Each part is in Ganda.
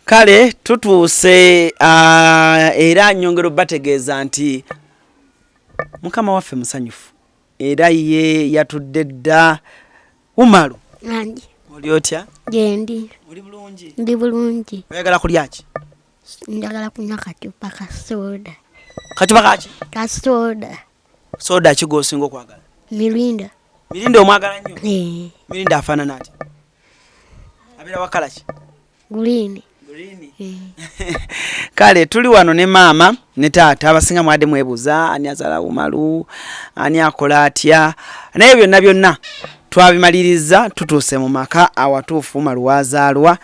Kale tutuuse era nyongera obategeeza nti Mukama waffe musanyufu era ye yatudde dda. Umaru. Nangi. Oli otya? Gyendi. Oli bulungi? Ndi bulungi. Oyagala kulya ki? Njagala kunywa kacupa ka soda. Kacupa kaki? Ka soda. Soda ki gw'osinga okwagala? Mirinda. Mirinda omwagala nnyo? Eh. Mirinda afaanana atya? Abeera wa kala ki? Green. Green. Kale tuli wano ne maama ne taata. Abasinga mwadde mwebuuza ani azaala Umaru, ani akola atya, naye byonna byonna twabimaliriza, tutuuse mu maka awatuufu Umaru wazaalwa.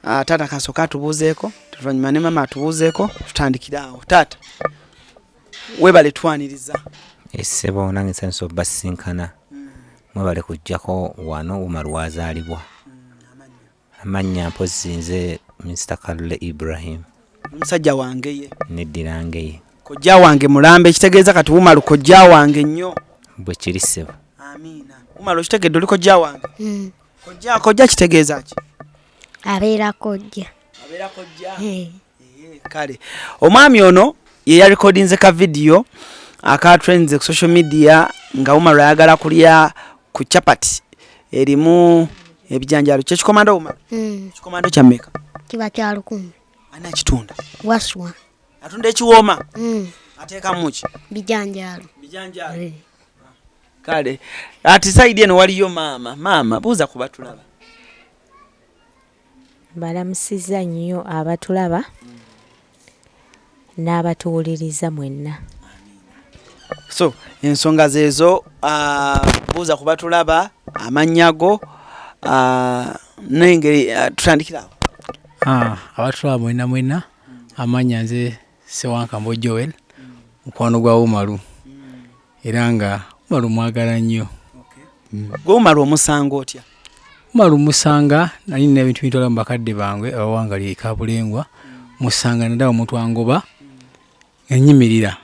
Taata kasooka atubuuzeeko, oluvannyuma ne maama atubuuzeeko, tutandikire awo. Taata webale twaniriza. Ssebo nange nsanyuse obbasinkana. Mwebale kujjako wano Umaru wazaalibwa. Amannya mpozzi nze Mr. Kalule Ibrahim. Omusajja wange ye. Neddira Ngeye. Kojja wange mulambe, ekitegeeza kati Umaru kojja wange nnyo. Bwe kiri ssebo. Amiina. Umaru okitegedde oli kojja wange? Kojja, kojja kitegeeza ki? Abeera kojja. Abeera kojja. Kale omwami ono ye yarekodinze ka video aka trends ku social media nga Umaru ayagala kulya ku chapati erimu ebijanjaalo. Kye kikomando Umaru? Kikomando kya mmeka? Kiba kya 1000. Ani akitunda? Waswa. Atunda ekiwooma? Ateekamu ki? Bijanjaalo. Bijanjaalo. Kale ati sayidi eno waliyo maama. Maama buuza ku batulaba. Balamusizza nnyo abatulaba n'abatuwuliriza mwenna. So ensonga zeezo, buuza ku batulaba amannya go, n'engeri, tutandikira awo. Abatulaba mwenna mwenna, amannya nze Ssewankambo Joel, mukwano gwa Umaru, era nga Umaru mwagala nnyo. Gwe Umaru omusanga otya? Umaru musanga nali nina ebintu bitwala mu bakadde bange abawangali e Kabulengwa, musanga ndaba omuntu angoba ennyimirira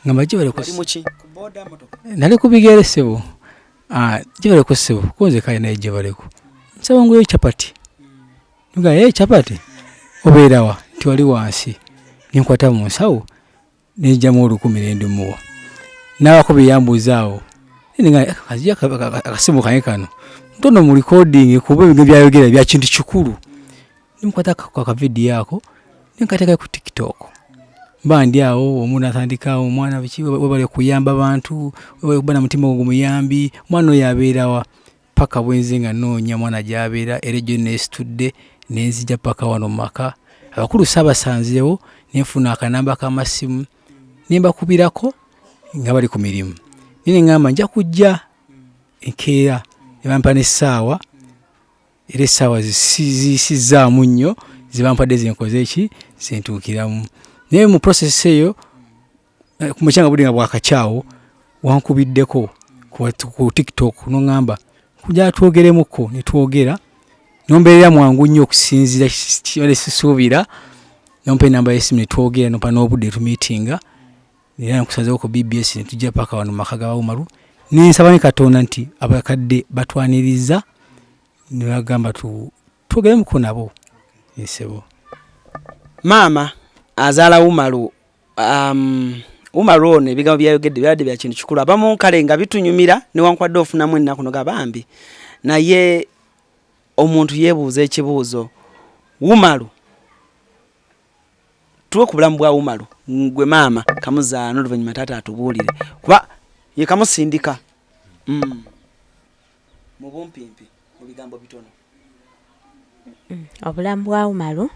ngamba gyebaleko. Wali muki? Ku boda, motoka? Nali ku bigere ssebo. Gyebaleko ssebo, ko nze kale naye gyebaleko. Nsaba nguleyo chapati. Nga chapati obeera wa? Nti wali wansi. Ne nkwata mu nsawo ne nggyamu 1000 ne ndimuwa. N'abako bye yambuuza awo. Nga akasimu kange kano ntono mu recording kuba ebintu byayogera bya kintu kikulu. Ne nkwata akavidiyo ako ne nkateeka ku TikTok. Mba ndi awo omuntu n'atandika awo omwana biki webale kuyamba bantu, webale kuba na mutima ogwo muyambi, omwana oyo abeera wa? Paka bwe nze nga nnoonya mwana gy'abeera era ejjo neesitudde ne nzija paka wano mu maka. Abakulu saabasanzeewo ne nfuna akanamba k'amasimu ne mbakubirako nga bali ku mirimu. Naye ne ŋŋamba nja kujja enkeera ne bampa n'essaawa era essaawa zisizzaamu nnyo ze bampadde ze nkoze ki ze ntuukiramu. Naye mu process eyo ku makya nga budde nga bwakakyawo wankubiddeko ku TikTok n'oŋŋamba kujja twogeremukko ne twogera n'ombeerera mwangu nnyo okusinziira kibadde sisuubira n'ompa ennamba y'essimu ne twogera n'ompa n'obudde tumiitinga era nkusazeewo ku BBS ne tujja paka wano mu maka ga Umaru ne nsaba ne Katonda nti abakadde batwaniriza ne bagamba twogeremuko nabo ssebo. Maama azaala Umaru, Umaru ono ebigambo byayogedde byabadde bya kintu kikulu. Abamu kale nga bitunyumira newankubadde ofunamu ennaku noga bambi, naye omuntu yeebuuza ekibuuzo. Umaru, tuwe ku bulamu bwa Umaru gwe maama kamuzaala n'oluvannyuma taata atubuulire kuba ye kamusindika. Mu bumpimpi mu bigambo bitono. Obulamu bwa Umaru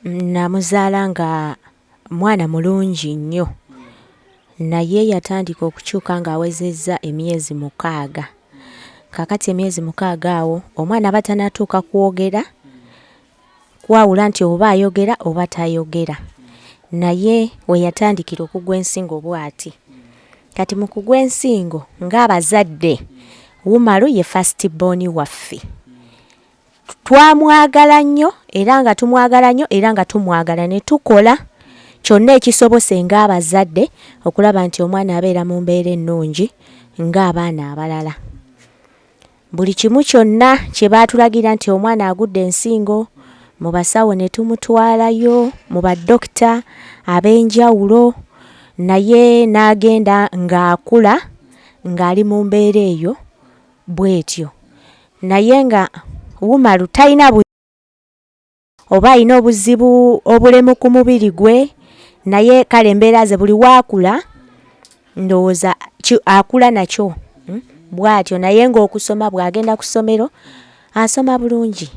namuzaala nga mwana mulungi nnyo, naye yatandika okukyuka ng'awezezza emyezi 6. Kaakati emyezi 6 awo omwana aba tannatuuka kwogera, kwawula nti oba ayogera oba tayogera, naye we yatandikira okugwa ensingo bw'ati. Kati mu kugwa ensingo ng'abazadde, Umaru ye first born waffe. Twamwagala nnyo era nga tumwagala nnyo era nga tumwagala ne tukola kyonna ekisobose ng'abazadde okulaba nti omwana abeera mu mbeera ennungi ng'abaana abalala. Buli kimu kyonna kye baatulagira nti omwana agudde ensingo, Mu basawo ne tumutwalayo, mu badokita ab'enjawulo, naye n'agenda ng'akula ng'ali mu mbeera eyo bw'etyo. Naye nga Umaru talina oba alina obuzibu obulemu ku mubiri gwe, naye kale embeera ze buli waakula ndowooza akula nakyo bw'atyo. Naye ng'okusoma bw'agenda ku ssomero asoma bulungi,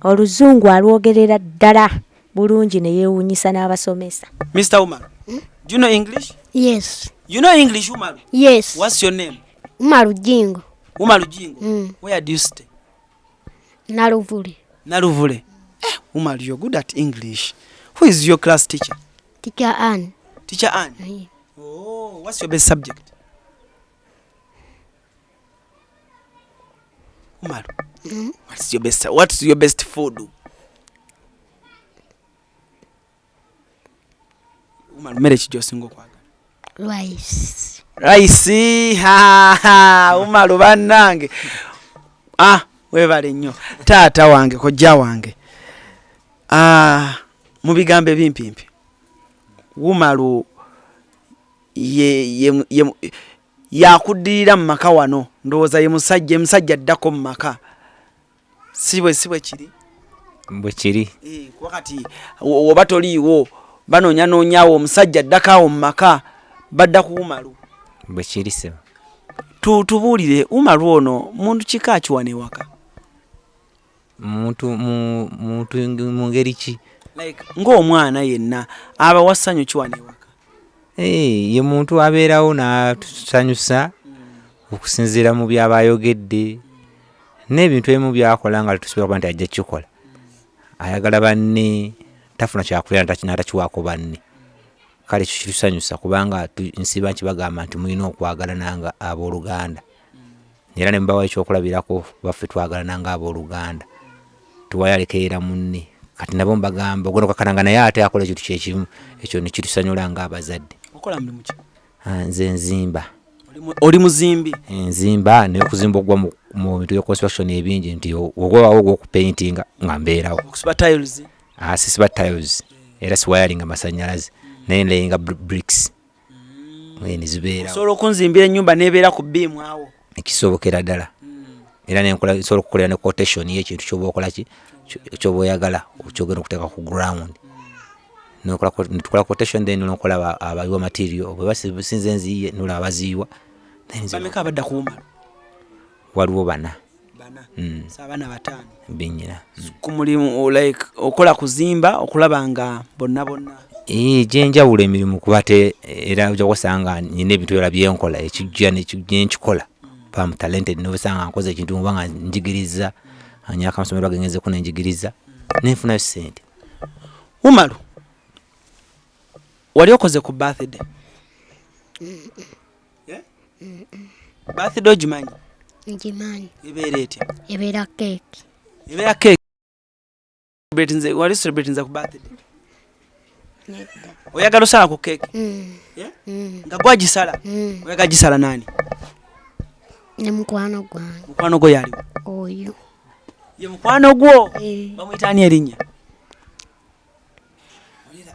oluzungu alwogerera ddala bulungi ne yeewuunyisa n'abasomesa. Mr. Umaru, do you know English? Yes. You know English, Umaru? Yes. What's your name? Umaru Jingo. Umaru Jingo. Where do you stay? Naluvule. Naluvule. Umaru, you're good at English. Who is your class teacher? Teacher Ann. Teacher Ann? Yeah. Oh, what's your best subject? Umaru. What's your best food? Umaru, mmere ki gy'osinga okwagala? Rice. Rice. Ha ha, Umaru bannange. Ah, weebale nnyo. Taata wange, kojja wange. Ah, mu bigambo ebimpimpi. Umaru ye yakuddirira mu maka wano. Ndowooza ye musajja addako mu maka. Si bwe kiri? Bwe kiri. Kuba kati oba toliiwo banoonyanoonyaawo omusajja addako awo mu maka, badda ku Umaru. Bwe kiri ssebo. Tubuulire, Umaru ono muntu kika ki wano ewaka? Muntu mu ngeri ki? Like ng'omwana yenna aba wa ssanyu ki wano ewaka? Ye muntu abeerawo n'atusanyusa okusinziira mu by'aba ayogedde n'ebintu ebimu by'akola nga tetusobola kuba nti ajja kukikola. Ayagala banne, tafuna kyakulya n'atakiwaako banne. Kale ekyo kitusanyusa kubanga nsiba nkibagamba nti mulina okwagalana nga abooluganda. Era ne mbawa ekyokulabirako baffe twagalana nga abooluganda. Tewali alekerera munne. Kati nabo mbagamba ogenda okukakana naye ate akola ekintu kyekimu, ekyo ne kitusanyula ng'abazadde. Okola mulimu ki? Nze nzimba. Oli muzimbi? Nzimba naye okuzimba okugwa mu bintu bya construction ebingi nti ogwawo ogw'okupaintinga nga mbeerawo. Okusiba tiles? Sisiba tiles era siwayalinga masannyalaze, naye nlayinga bricks. Ne zibeerawo. Osobola okunzimbira ennyumba n'ebeera ku bbiimu awo? Kisobokera ddala. Era nenkola nsobola okukolera ne quotation y'ekintu ky'oba okola ki ky'oba oyagala ky'ogenda okuteeka ku ground. Netukola quotation then n'okola abayiwa material bwe basinze nziyiye n'olaba abaziyiwa. Bameka abadda ku Umaru? Waliwo bana. Bana. So abaana bataano. Bennyina. Ku mulimu like okola kuzimba okulaba nga bonna bonna. Gyenjawulo emirimu kuba ate era ojja kusanga nnina ebintu ebirala byenkola ekijja nkikola. I'm talented n'osanga nkoze ekintu oba nga njigiriza, anyaka amasomero agengezeko ne njigiriza nenfunayo ssente. Umaru, wali okoze ku birthday? Birthday ogimanyi? Ngimanyi. Ebeera etya? Ebeera keeki. Ebeera keeki. Wali celebratinze ku birthday? Oyagala osala ku keeki? Nga gwagisala? Oyagala gisala nani? Ne mukwano gwange. Mukwano gwo yaliwo? Oyo. Ye mukwano gwo? Bamuyita ani erinnya?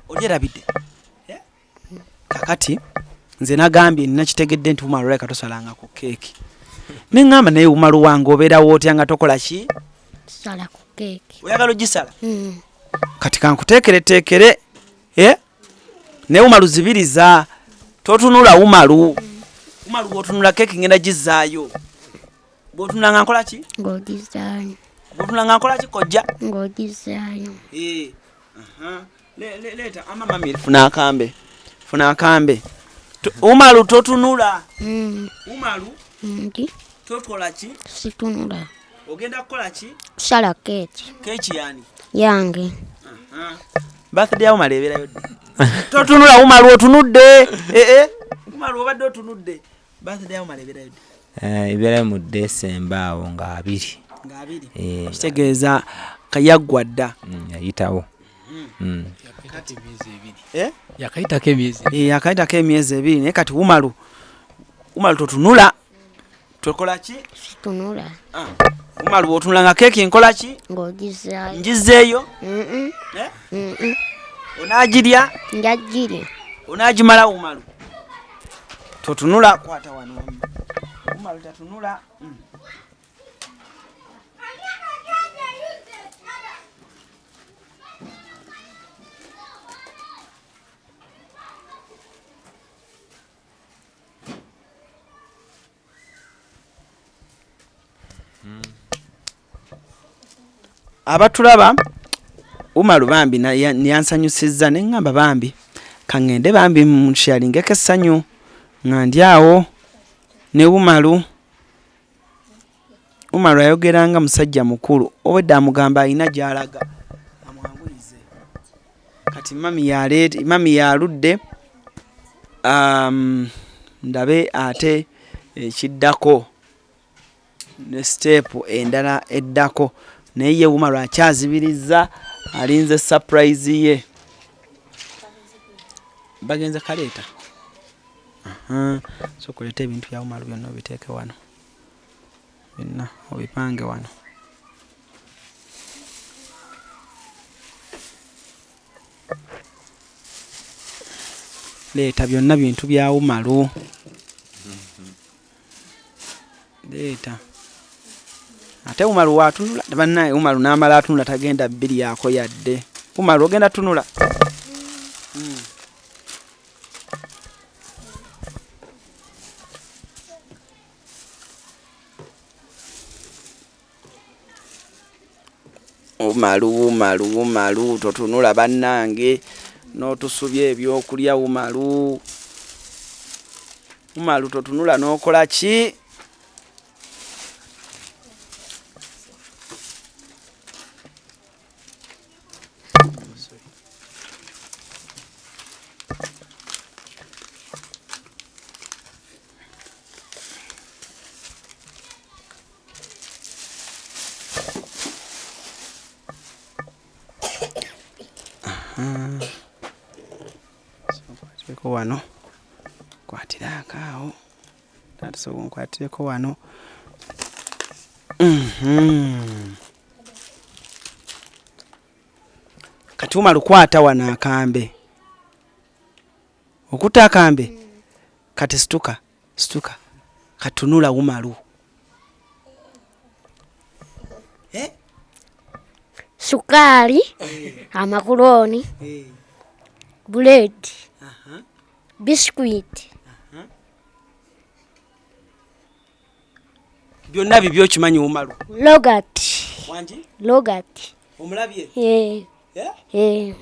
Olyerabidde? Kakati nze nagambye nnakitegedde nti Umaru leka tosalanga ku keeki. Ne ŋŋamba naye Umaru wange obeerawo otya nga tokola ki? Sala ku keeki. Oyagala ogisala? Kati kankuteekereteekere. Naye Umaru zibiriza. Totunula Umaru. Umaru bw'otunula keeki ngenda gizzaayo. Bw'otunula nga nkola ki? Ng'ogizzaayo. Bw'otunula nga nkola ki kojja? Ng'ogizzaayo. Leeta ama mami funa akambe. Funa akambe. Umaru totunula. Umaru Ndi. Tokola ki? Situnula. Ogenda kukola ki? Kusala keeki. Keeki yani? Yange. Birthday ya Umaru ebeerayo ddi? Totunula Umaru otunudde. Umaru obadde otunudde. Birthday ya Umaru ebeerayo ddi? Ebeerayo mu December awo nga 2. Nga 2. Kitegeeza yaggwa dda. Yayitawo. Yakayitako emyezi. Yakayitako emyezi ebiri naye kati Umaru totunula. Tokola ki? Situnula. Umaru bw'otunula nga keeki nkola ki? Ng'ogizaayo. Ngizeeyo? Mm-mm. Eh? Mm-mm. Onaagirya? Nja girya. Onaagimala Umaru? Totunula, kwata wano wamma. Umaru tatunula. Abatulaba Umaru bambi yansanyusizza ne ŋŋamba bambi kaŋŋende bambi mushalingeko essanyu nga ndi awo ne Umaru. Umaru ayogera nga musajja mukulu, obwedda amugamba alina gy'alaga amwanguyize. Kati mami yaludde, ndabe ate ekiddako ne siteepu endala eddako, naye ye Umaru akyazibirizza, alinze surprise ye. Bagenze kaleeta. So kuleeta ebintu bya Umaru byonna obiteeke wano, byonna obipange wano. Leeta byonna bintu bya Umaru. Leeta. Ate Umaru watunula, bannaye Umaru n'amala atunula tagenda bbiri yako yadde. Umaru ogenda tunula. Umaru, Umaru, Umaru, totunula bannange, n'otusubya ebyokulya Umaru. Umaru totunula n'okola ki? Wano kwatirako awo, taata nkwatireko wano. Kati Umaru kwata wano akambe, okutta akambe. Kati situka, situka, katunula Umaru. Sukaali, amakuloni, buledi, biscuit. Byonna bibyo okimanyi Umaru. Yogurt. Wangi? Yogurt. Omulabye? Eh. Eh.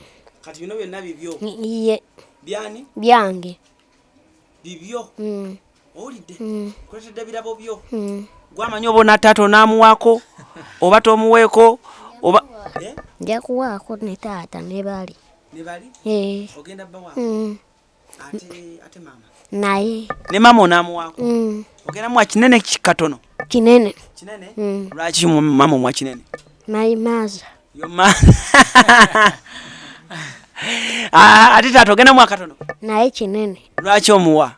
Kati bino byonna bibyo? Ye. Byani? Byange. Bibyo? Owulidde? Kuleetedde birabo byo? Gwamanyi oba onaataata onaamuwaako oba tomuweeko oba Nja kuwaako ne taata ne bali. Ne bali? Eh. Ogenda bbawaako? Ate maama? Naye. Ne maama onaamuwaako? Ogenda muwa kinene katono? Kinene. Kinene? Lwaki maama omuwa kinene? My mother. Your mother. Ate taata ogenda muwa katono? Naye kinene. Lwaki omuwa?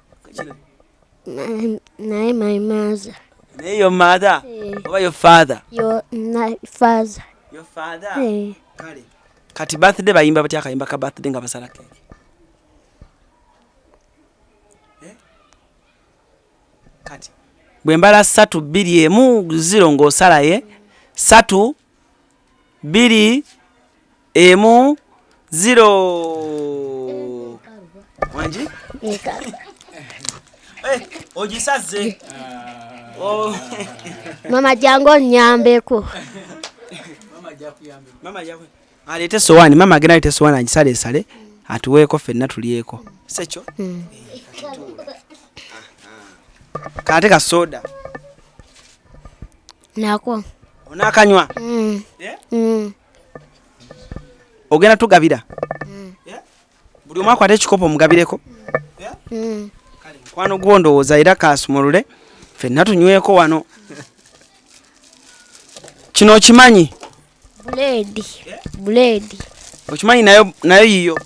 Naye my mother. Naye your mother? Oba your father? Your father. Your father? Kale. Kati birthday bayimba batya akayimba ka birthday nga basala keeki? Kati bwe mbala 3 2 1 0 ng'osala ye 3 2 1 0. Wangi? Ogisaze. Mama jangu nnyambeko. Mama jangu. Aleete essowaani, mama agenda aleete essowaani agisaleesale atuweeko ffenna tulyeko. Si ekyo? Kaate ka soda. Nako. Onaakanywa? Ogenda tugabira? Buli omu akwate ekikopo omugabireko? Kale mukwano gwo ndowooza era kaasumulule ffenna tunyweko wano. Kino okimanyi? Buledi. Buledi. Okimanyi nayo yiyo?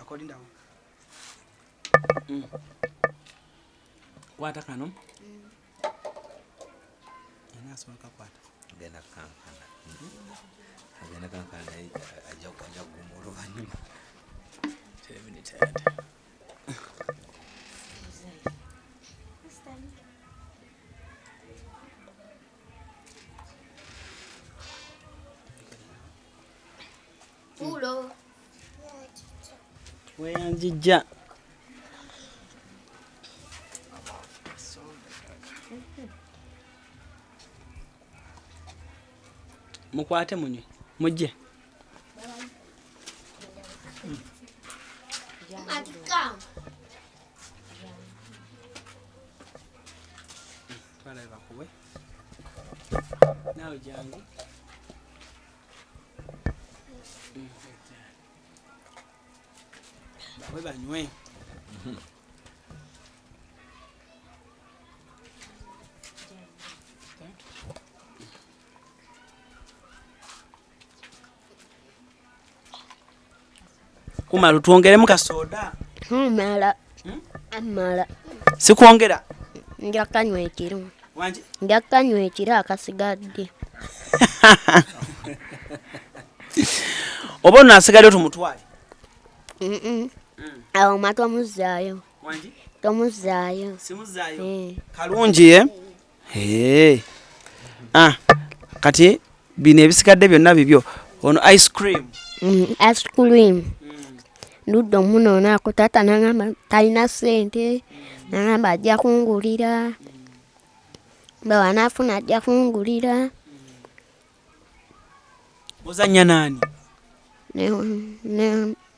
Lindako, lindako. Kwata kano. Ani asobola kakwata? Agenda kankana. Agenda kankana naye ajja kuguma oluvannyuma. Pulo. Weyanjijja. Mukwate munywe, mujje. Twala bakuwe. Naawe jangu. Bawe banywe. Umaru, tuongeremu kasoda. Mmala. Mmala. Sikwongera. Nja kanywa ekiro. Wangi? Nja kanywa ekiro akasigadde. Oba ono asigadde tumutwale? Awo ma tomuzzaayo. Wangi? Tomuzzaayo. Simuzzaayo. Kalungi eh? Hey. Ah, kati bino ebisigadde byonna bibyo. Ono ice cream. Ice cream. Ndudde omunoonako taata n'angamba talina ssente, n'angamba ajja kungulira. Bwe wanaafuna ajja kungulira. Ozannya n'ani?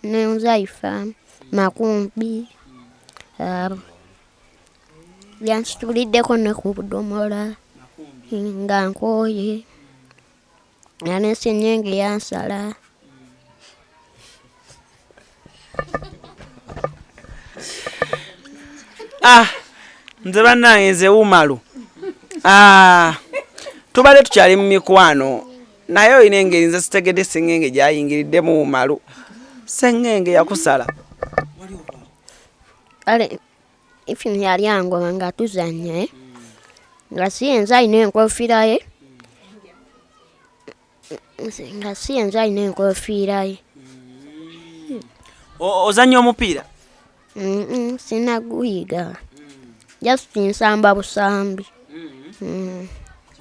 Ne Nzaifa, Makumbi. Abo. Yansituliddeko ne ku budomola nga nkooye. Nga n'ensenyenge yansala. Ah, nze bannange nze Umaru. Ah, tubadde tukyali mu mikwano naye olina engeri nze sitegedde sengenge gy'ayingiriddemu Umaru. Sengenge yakusala. Kale Ifini yali angoba nga tuzannya nga si yenze alina enkofiira ye. Nga si yenze alina enkofiira ye. Ozannya omupiira? Sinaguyiga. Just nsamba busambi.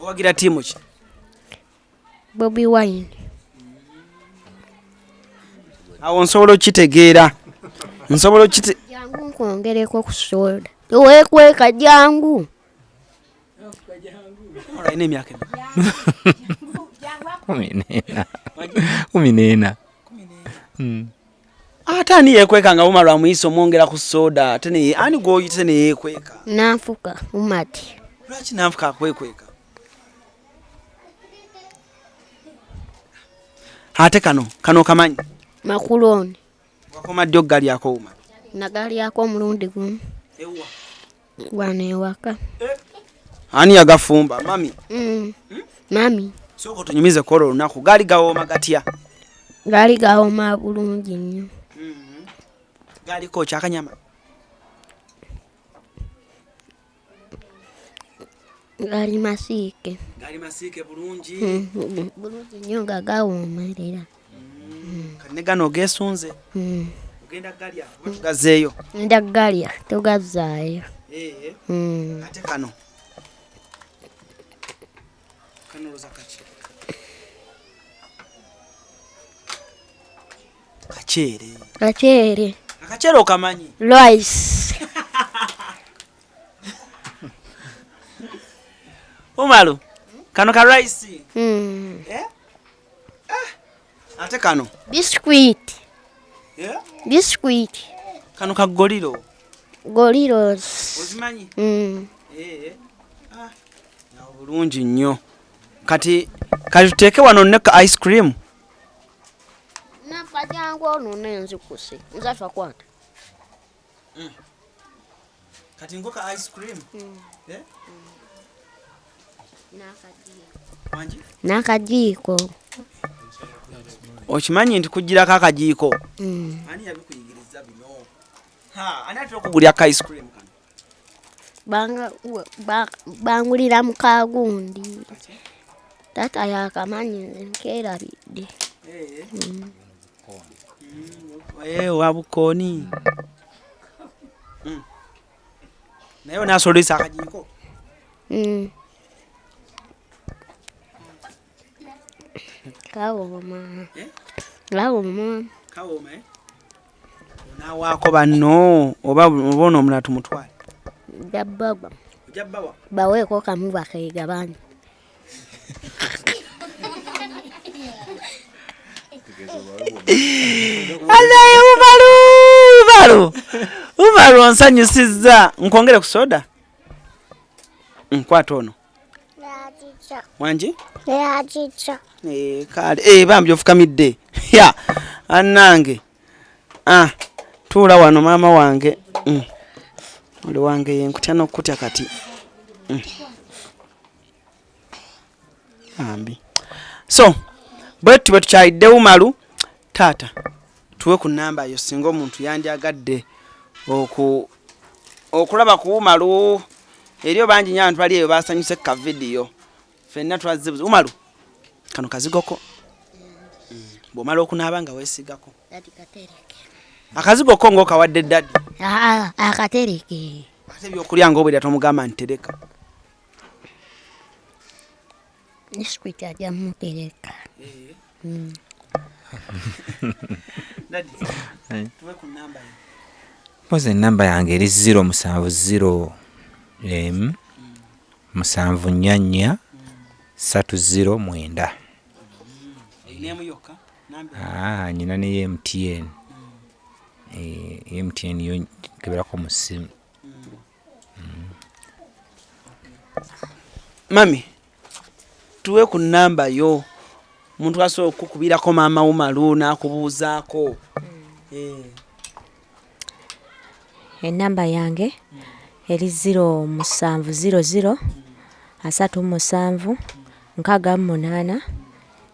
Owagira ttiimu ki? Bobi Wine. Awo nsobola okukitegeera. Nsobola Jangu nkwongereko ku soda. Teweekweka jangu. Olina emyaka emeka? 14. 14. Ate ani yeekweka nga Umaru amuyise omwongera ku soda ate ani gw'oyise ne yeekweka? Nanfuka Umati. Lwaki Nanfuka akwekweka? Ate kano kamanyi? Makuloni. Wakoma ddi okugalyako Umaru? Nagalyako omulundi gumu. Ewa? Wano ewaka. Ani yagafumba? Mami? Mami. Sooka otunyumize ku olwo olunaku gaali gawooma gatya? Gaali gawooma bulungi nnyo. Gaaliko ki akanyama? Gaali masiike. Gaali masiike bulungi. Bulungi nnyo nga gawoomerera. Kati ne gano ogeesunze? Ogenda galya oba tugazeeyo? Ngenda galya, tugazzaayo. Ate kano? Kano olowooza kaki? Kaceere. Kaceere. Akaceere okamanyi? Rice. Umaru, kano ka rice? Ate kano? Biscuit. Biscuit. Kano ka goliro. Goliros. Ozimanyi? Ah, bulungi nnyo. Kati tuteeke wano ne ka ice cream. Nafa jangu ono n'enzikuse. Nzafa kwata. Kati ngo ka ice cream. Wangi? N'akajiiko. Okimanyi nti kugirako akajiiko? Ani yabikuyigiriza Ani atera okugulya ka ice cream kano? Bangulira mu kagundi. Taata yakamanyi nze nkerabidde. Owa bukooni. Naye onaasolesa akajiiko? Kawooma. Kawooma. Kawooma, eh? Onaawaako banno oba ono omulala tumutwale? Nja bbawa. Ojja bbawa? Baweeko kamu bakeegabane. Alaye Umaru, Umaru. Umaru onsanyusizza. Nkwongere ku soda? Nkwata ono. Wangi? Kale, bambi ofukamidde. Ya, annange. Tuula wano maama wange. Oli wange ye nkutya n'okutya kati. Bambi. So, bwe tutyo bwe tukyalidde Umaru, taata, tuwe ku nnamba yo singa omuntu yandyagadde okulaba ku Umaru. Eriyo bangi nnyo abantu bali eyo basanyuse ka vidiyo. Ffenna twazzibuza. Umaru, kano kazigoko. Bw'omala okunaaba nga weesigako. Akazigo ko ng'okawadde daddy. Akatereke. Ate ebyokulya ng'obwedda tomugamba nti tereka. Biscuit ajja mutereka. Daddy, tuwe ku nnamba yo. Mpozi ennamba yange eri 070 M 744 309. Erina emu yokka? Nnyina ne MTN. MTN yo nkeberako mu ssimu. Mami, tuwe ku nnamba yo. Omuntu asobola okukubirako maama Umaru n'akubuuzaako. Ennamba yange eri 0700 37 68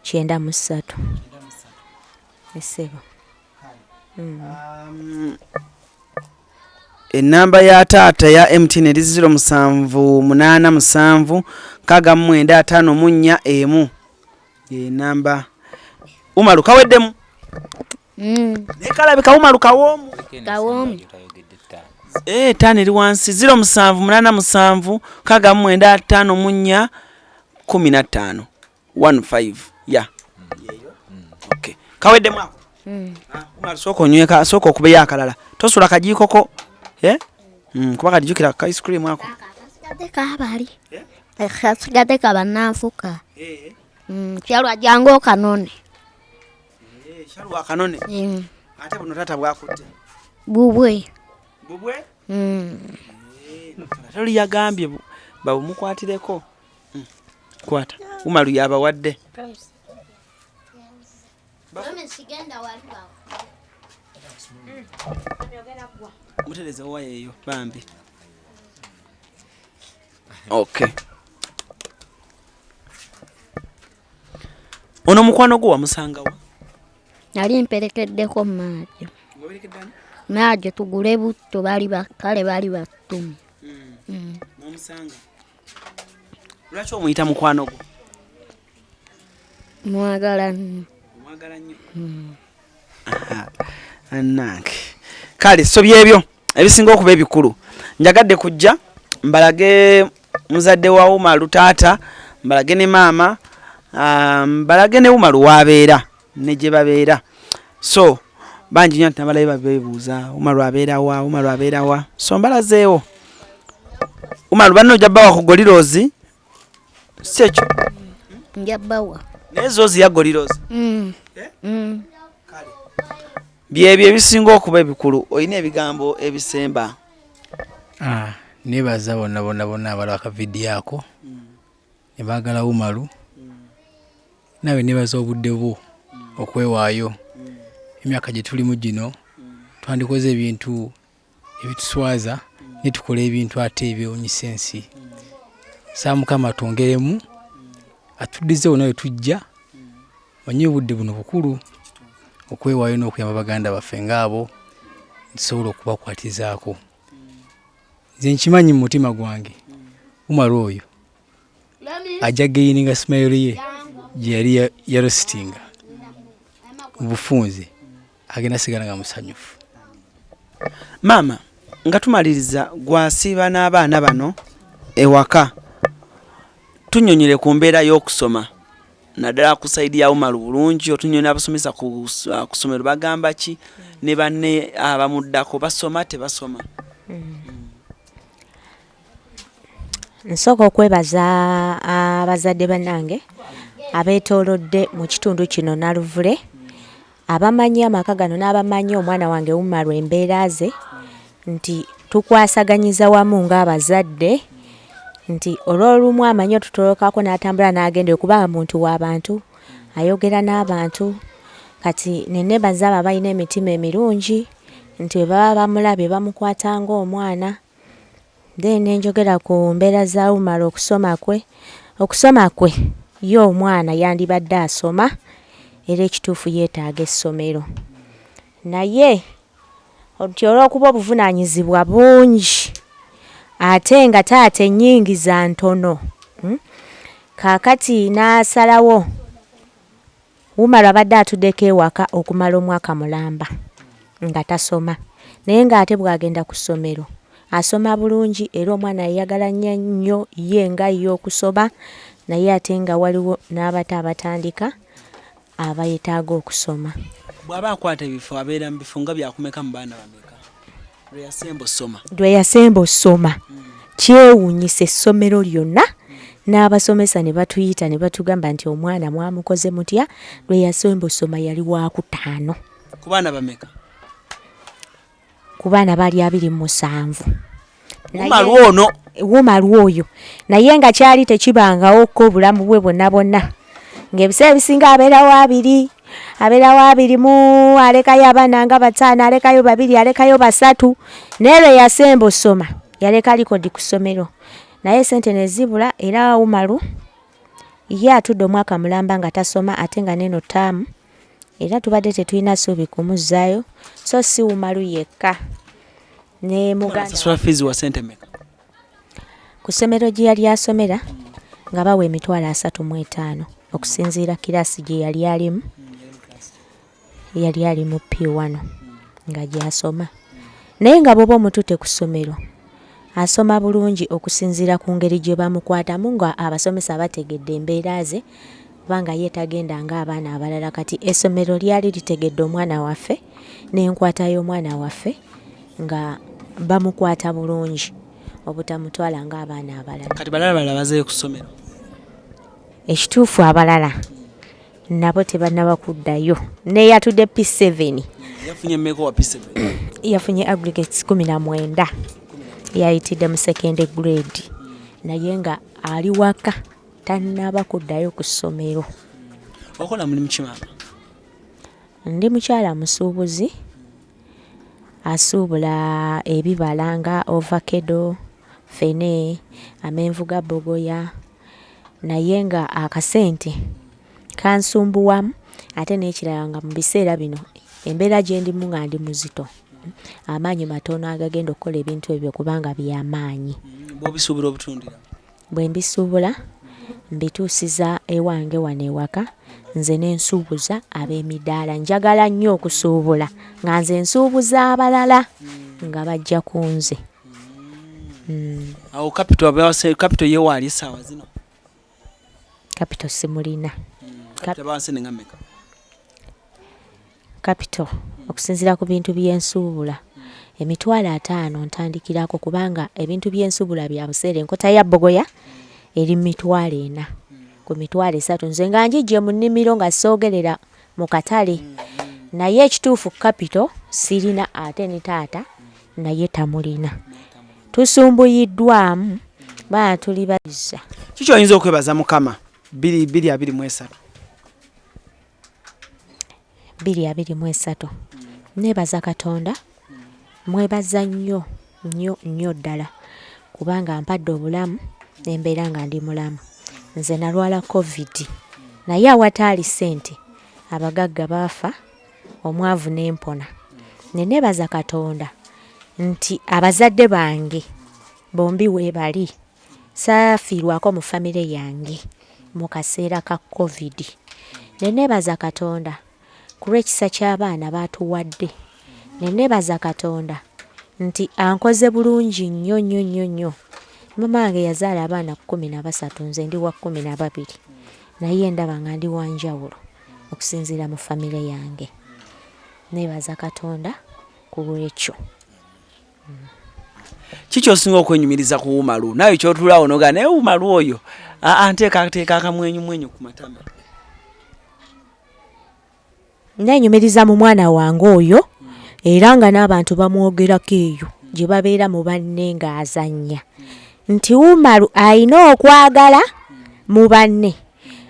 93. Esebo. Ennamba ya taata ya MTN eri 0787 69 54 emu. Ye namba. Umaru kaweddemu. Naye kalabika Umaru kawoomu. Kawoomu. 5 eri wansi 0787 69 54 15 15. Ya. Okay. Kaweddemu ako. Umaru sooka onyweka, sooka okubeyo akalala. Tosula kajiiko ko. Kuba kati jjukira ka ice cream ako. Kasigadde kabali. Kasigadde kabannanfuka. Kyalwa jangu okanone. Kyalwa akanone. Ate buno taata bwakutte. Bubwe. Bubwe? Ate oli yagambye babumukwatireko. Kwata. Umaru yabawadde. Mutereze waya eyo bambi. Okay. Ono mukwano gwo wamusangawa? Nali mperekeddeko Maajo. Maajo tugule butto bali kale bali battume. N'omusanga. Lwaki omuyita mukwano gwo? Mwagala nnyo. Omwagala nnyo? Annange. Kale so byebyo ebisinga okuba ebikulu. Njagadde kujja mbalage muzadde wa Umaru taata, mbalage ne maama, mbalage ne Umaru w'abeera ne gye babeera. So bangi nnyo nti nabalabe babeebuuza Umaru abeera wa, Umaru abeera wa. So mbalazeewo. Umaru banno ojja bbawa ku golirozi. Si ekyo? Nja bbawa. Naye zo ziya golirozi. Byebyo ebisinga okuba ebikulu. Olina ebigambo ebisemba? Neebaza bonna bonna bonna abalaba akavidiyo ako ne baagala Umaru. Naawe neebaza obudde bwo okwewaayo. Emyaka gye tulimu gino twandikoze ebintu ebituswaza ne tukola ebintu ate ebyewuunyisa ensi. Nsaba Mukama atwongeremu, atuddizeewo nawe tujja. Manyi obudde buno bukulu okwewaayo n'okuyamba baganda baffe ng'abo. Nsobola okubakwatizaako. Nze nkimanyi mu mutima gwange Umaru oyo ajja gaininga smile ye gye yali yarositinga mu bufunze, agenda sigala nga musanyufu. Maama, nga tumaliriza, gwasiiba n'abaana bano ewaka, tunnyonnyole ku mbeera y'okusoma naddala ku sayidi ya Umaru bulungi, otunnyonnyole abasomesa ku ssomero bagamba ki ne banne abamuddako basoma tebasoma. Nsooka okwebaza abazadde bannange abeetoolodde mu kitundu kino Naluvule, abamanyi amaka gano n'abamanyi omwana wange Umaru embeera ze, nti tukwasaganyiza wamu ng'abazadde, nti olw'olumu amanyi otutolokako n'atambula n'agenda okuba muntu w'abantu, ayogera n'abantu. Kati ne neebaza abo abalina emitima emirungi nti bwe baba bamulabye bamukwata ng'omwana. Then ne njogera ku mbeera za Umaru okusoma kwe. Okusoma kwe ye omwana yandibadde asoma era ekituufu yeetaaga essomero, naye nti olw'okuba obuvunaanyizibwa bungi ate nga taata ennyingiza ntono, kaakati n'asalawo. Umaru abadde atuddeko ewaka okumala omwaka mulamba nga tasoma, naye ng'ate bw'agenda ku ssomero asoma bulungi era omwana yayagala nnyo nnyo ye nga ye okusoma, naye ate nga waliwo n'abato abatandika abeetaaga okusoma. Bw'aba akwata ebifo abeera mu bifo nga byakumeka mu baana bameka? Lwe yasemba osoma. Lwe yasemba osoma kyewuunyisa essomero lyonna n'abasomesa ne batuyita ne batugamba nti omwana mwamukoze mutya, lwe yasemba osoma yali waakutaano. Ku baana bameka? Ku baana baali 27. Umaru ono. Umaru oyo, naye nga kyali tekibangawo ko obulamu bwe bwonna bwonna, ng'ebiseera ebisinga abeerawo 2, abeerawo 20, alekayo abaana nga 5, alekayo 2, alekayo 3. Naye lwe yasemba osoma yaleka likodi ku ssomero, naye ssente ne zibula. Era Umaru ye atudde omwaka mulamba nga tasoma, ate nga n'eno ttaamu era tubadde tetulina ssuubi kumuzzaayo. So si Umaru yekka, ne muganda. Asasula fiizi wa ssente mmeka? Ku ssomero gye yali asomera nga bawa emitwalo 35 okusinziira kiraasi gye yali alimu. Yali ali mu P1 nga gy'asoma, naye nga bw'oba omututte ku ssomero asoma bulungi okusinziira ku ngeri gye bamukwatamu, nga abasomesa bategedde embeera ze, kubanga ye tagenda ng'abaana abalala. Kati essomero lyali litegedde omwana waffe n'enkwata y'omwana waffe, nga bamukwata bulungi obutamutwala ng'abaana abalala. Kati balala balala bazeeyo ku ssomero? Ekituufu abalala nabo tebannaba kuddayo. Neyatudde P7. Yafunye mmeka wa P7? Yafunye aggregates 19, yayitidde mu second grade, naye nga ali waka tannaba kuddayo ku ssomero. Okola mulimu ki maama? Ndi mukyala musuubuzi, asuubula ebibala nga ovakedo, ffene, amenvu ga bbogoya, naye nga akasente kansumbuwamu. Ate n'ekirala nga mu biseera bino embeera gye ndimu nga ndi muzito, amaanyi matono agagenda okukola ebintu ebyo kubanga byamaanyi. Bw'obisuubula obutundira? Bwe mbisuubula mbituusiza ewange wano ewaka, nze ne nsuubuza ab'emidaala. Njagala nnyo okusuubula nga nze nsuubuza abalala nga bajja ku nze. Awo kapito ye waali essaawa zino? Kapito simulina. Kapito bawansi nga mmeka? Kapito okusinziira ku bintu byensuubula emitwalo 50 ntandikirako, kubanga ebintu byensuubula bya buseere. Enkota ya bbogoya eri mitwalo 4 ku mitwalo 3, nze nga njijje mu nnimiro nga soogerera mu katale, naye ekituufu kapito sirina, ate ne taata naye tamulina. Tusumbuyiddwamu baana tuli bazza. Kiki oyinza okwebaza Mukama 2023? 2023 neebaza Katonda, mwebaza nnyo nnyo nnyo ddala, kubanga mpadde obulamu nembeera nga ndi mulamu. Nze nalwala COVID, naye awataali ssente abagagga baafa, omwavu n'empona. Ne neebaza Katonda nti abazadde bange bombi weebali, saafiirwako mu famire yange mu kaseera ka COVID. Ne neebaza Katonda ku lw'ekisa ky'abaana baatuwadde. Ne neebaza Katonda nti ankoze bulungi nnyo nnyo nnyo nnyo. Maama wange yazaala abaana 13, nze ndi wa 12, naye ndaba nga ndi wa njawulo okusinziira mu famire yange. Neebaza Katonda ku lw'ekyo. Kiki osinga okwenyumiriza ku Umaru? Naawe ky'otuulaawo n'ogamba naye Umaru oyo anteekateeka akamwenyumwenyu ku matama. Neenyumiriza mu mwana wange oyo, era nga n'abantu bamwogerako eyo gye babeera mu banne ng'azannya nti Umaru alina okwagala mu banne.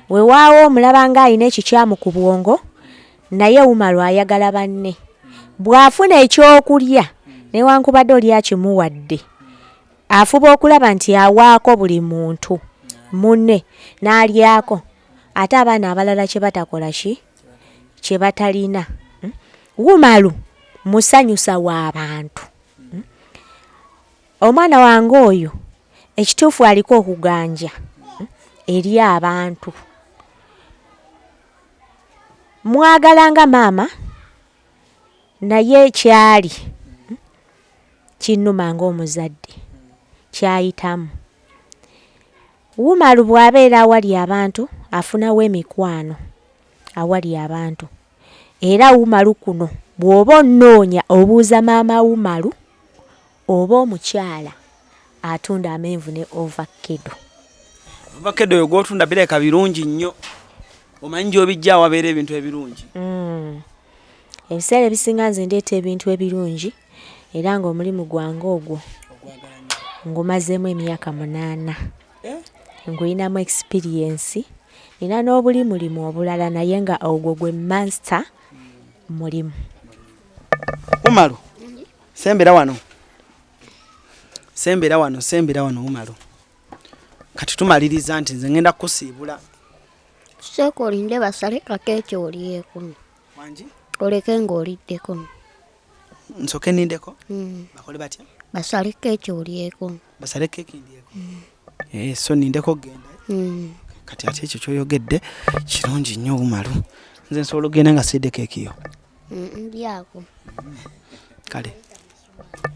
Weewaawo omulaba ng'alina ekikyamu ku bwongo, naye Umaru ayagala banne. Bw'afuna ekyokulya newankubadde oli akimuwadde, afuba okulaba nti awaako buli muntu munne n'alyako, ate abaana abalala kye batakola ki kye batalina. Umaru musanyusa w'abantu. Omwana wange oyo ekituufu aliko okuganja eri abantu. Mwagala nga maama, naye kyali kinnuma ng'omuzadde kyayitamu. Umaru bw'abeera awali abantu afunawo emikwano awali abantu. Era Umaru kuno bw'oba onnoonya obuuza maama Umaru oba omukyala atunda amenvu ne ovakkedo. Ovakkedo oyo gw'otunda birabika birungi nnyo. Omanyi gy'obijja awabeera ebintu ebirungi. Ebiseera ebisinga nze ndeeta ebintu ebirungi, era ng'omulimu gwange ogwo ngumazeemu emyaka 8. Nguyinamu experience, nina n'obulimulimu obulala, naye nga ogwo gwe master mulimu. Umaru, sembera wano. Sembera wano, sembera wano Umaru. Kati tumaliriza nti nze ngenda kukusiibula. Sooka olinde basale kakeeki olyeko. Wangi? Oleke ng'oliddeko. Nsooke nindeko? Bakole batya? Basale keeki olyeko. Basale keeki ndyeko? So nindeko genda. Kati ate ekyo ky'oyogedde kirungi nnyo Umaru. Nze nsobola okugenda nga siridde keeki yo? Ndyako. Kale.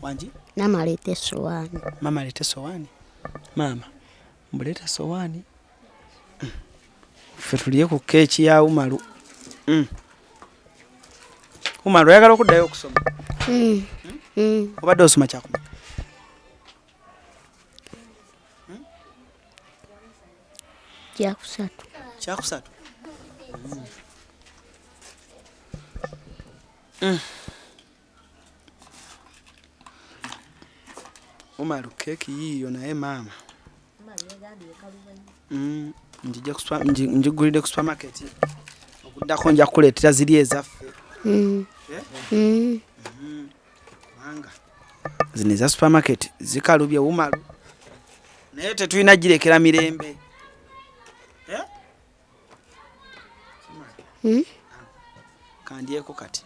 Wangi? Maama aleete essowaani. Maama aleete essowaani? Maama, mbuleeta essowaani. Ffe tulye ku keeki ya Umaru. Umaru, oyagala okuddayo okusoma? Obadde osoma kyakumeka? Kyakusatu. Kyakusatu? Umaru, keeki yiiyo naye maama. Njigulidde ku supermarket. Okuddako nja kukuleetera ziri ezaffe. Kubanga zino eza supermarket zikalubye Umaru. Naye tetulina girekera mirembe. Kandyeko kati.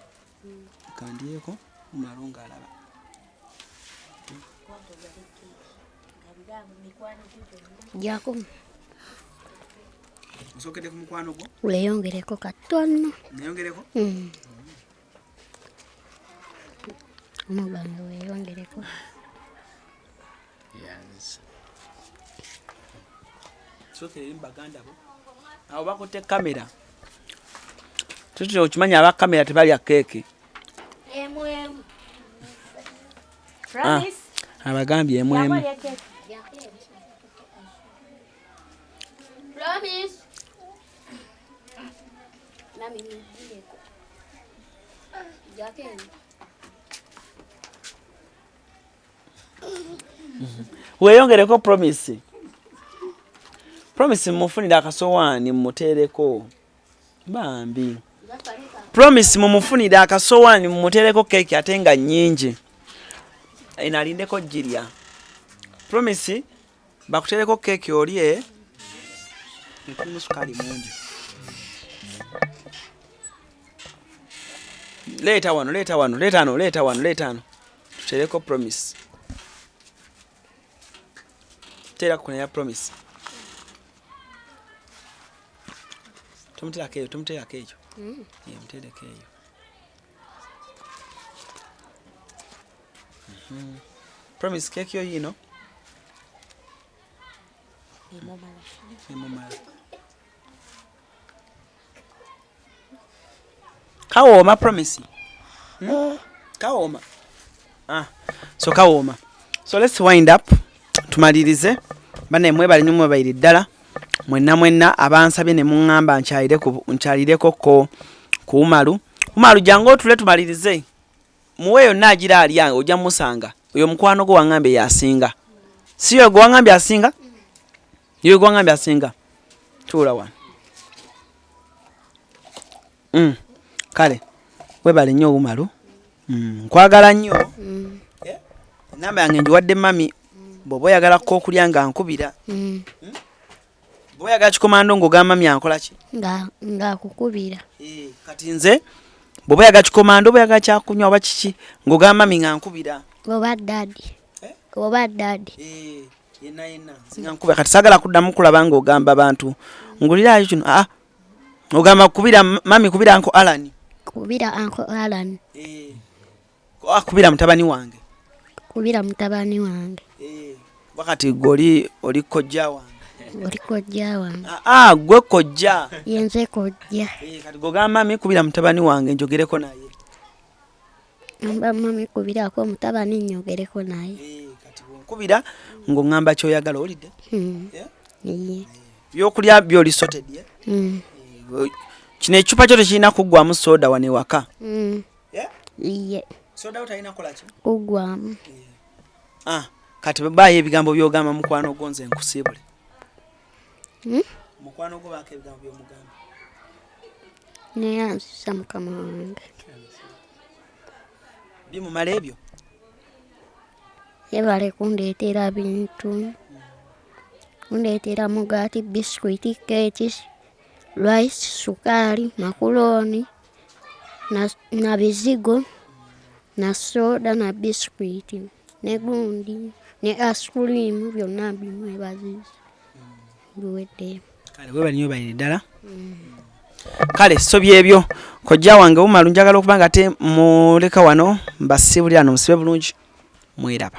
Kandyeko Umaru ng'alaba. Jako. Osookedde ku mukwano gwo? Weeyongereko katono. Neeyongereko? Omugange weeyongereko. Sookera eri mu baganda bo. Awo bakutte kamera. Tutya okimanyi aba kamera tebalya keeki. Emu emu. Abagambye emu emu. Promise. Mami nigireko. Jako emu. Weeyongereko Promise. Promise mumufunire akasowaani mumuteereko. Bambi. Promise mumufunire akasowaani mumuteereko keeki ate nga nnyingi. Eno alindeko girya. Promise bakuteereko keeki olye. Mulimu sukaali mungi. Leeta wano, leeta wano, leeta ano, leeta wano, leeta ano. Tutereko Promise. Teera kuno ya Promise. Tomuteerako eyo, tomuteerako ekyo. Ye, muteereko eyo. Promise, keeki yo yiino. Emumala. Kawooma, Promise. Kawooma. Ah, so kawooma. So let's wind up. Tumalirize. Banne mwebale nnyo, mwebalire ddala. Mwenna mwenna abansabye ne muŋŋamba nkyalireko ko ku Umaru. Umaru, jangu otule tumalirize. Muwe yonna agira alya, ojja musanga. Oyo mukwano gwo waŋŋambye yasinga. Si yo gwe waŋŋambye asinga? Yo gwe waŋŋambye asinga. Tuula wano. Kale, webale nnyo Umaru. Nkwagala nnyo. Enamba yange ngiwadde mami. Bw'oba oyagala ko okulya nga nkubira. Bw'oba oyagala kikomando ng'ogamba mami ankola ki? Nga akukubira. Kati nze bw'oba oyagala kikomando, oba oyagala kyakunywa oba kiki, ng'ogamba mami nga nkubira. Oba daddy. Oba daddy. Yenna yenna nze nga nkubira. Kati saagala kuddamu kulaba ng'ogamba bantu nguliraayo kino. Aa, ogamba kubira mami, kubira Uncle Alan. Kubira Uncle Alan. Kubira mutabani wange. Kubira mutabani wange. Wakati gwe oli kojja wange. Oli kojja wange. Aa, gwe kojja. Yenze kojja. Kati gwe mami kubira mutabani wange njogereko naye. Amba mami kubirako mutabani njogereko naye. Kati bw'onkubira ng'oŋŋamba ky'oyagala, owulidde? Iye. Byokulya by'oli sorted, eh? Kino ekicupa kyo tekirina kuggwamu soda wano ewaka. Iye. Soda wo talina kukola ki? Kuggwamu. Kati baayo ebigambo by'ogamba mukwano gwo, nze nkusiibule. Mukwano gwo baako ebigambo by'omugamba. Neyanzisa mukama wange. Bimumala ebyo? Yebale kundeetera bintu. Kundeetera mugaati, bisikuiti, keeki, rice, sukaali, makulooni, na bizigo, na soda, na bisikuiti, ne gundi, ne ice cream, byonna mbimwebaziza. Biweddeyo. Kale webale nnyo, webalire ddala. Kale so byebyo kojja wange Umaru, njagala okuba nga ate muleka wano mbasiibulira, no musibe bulungi, mweraba.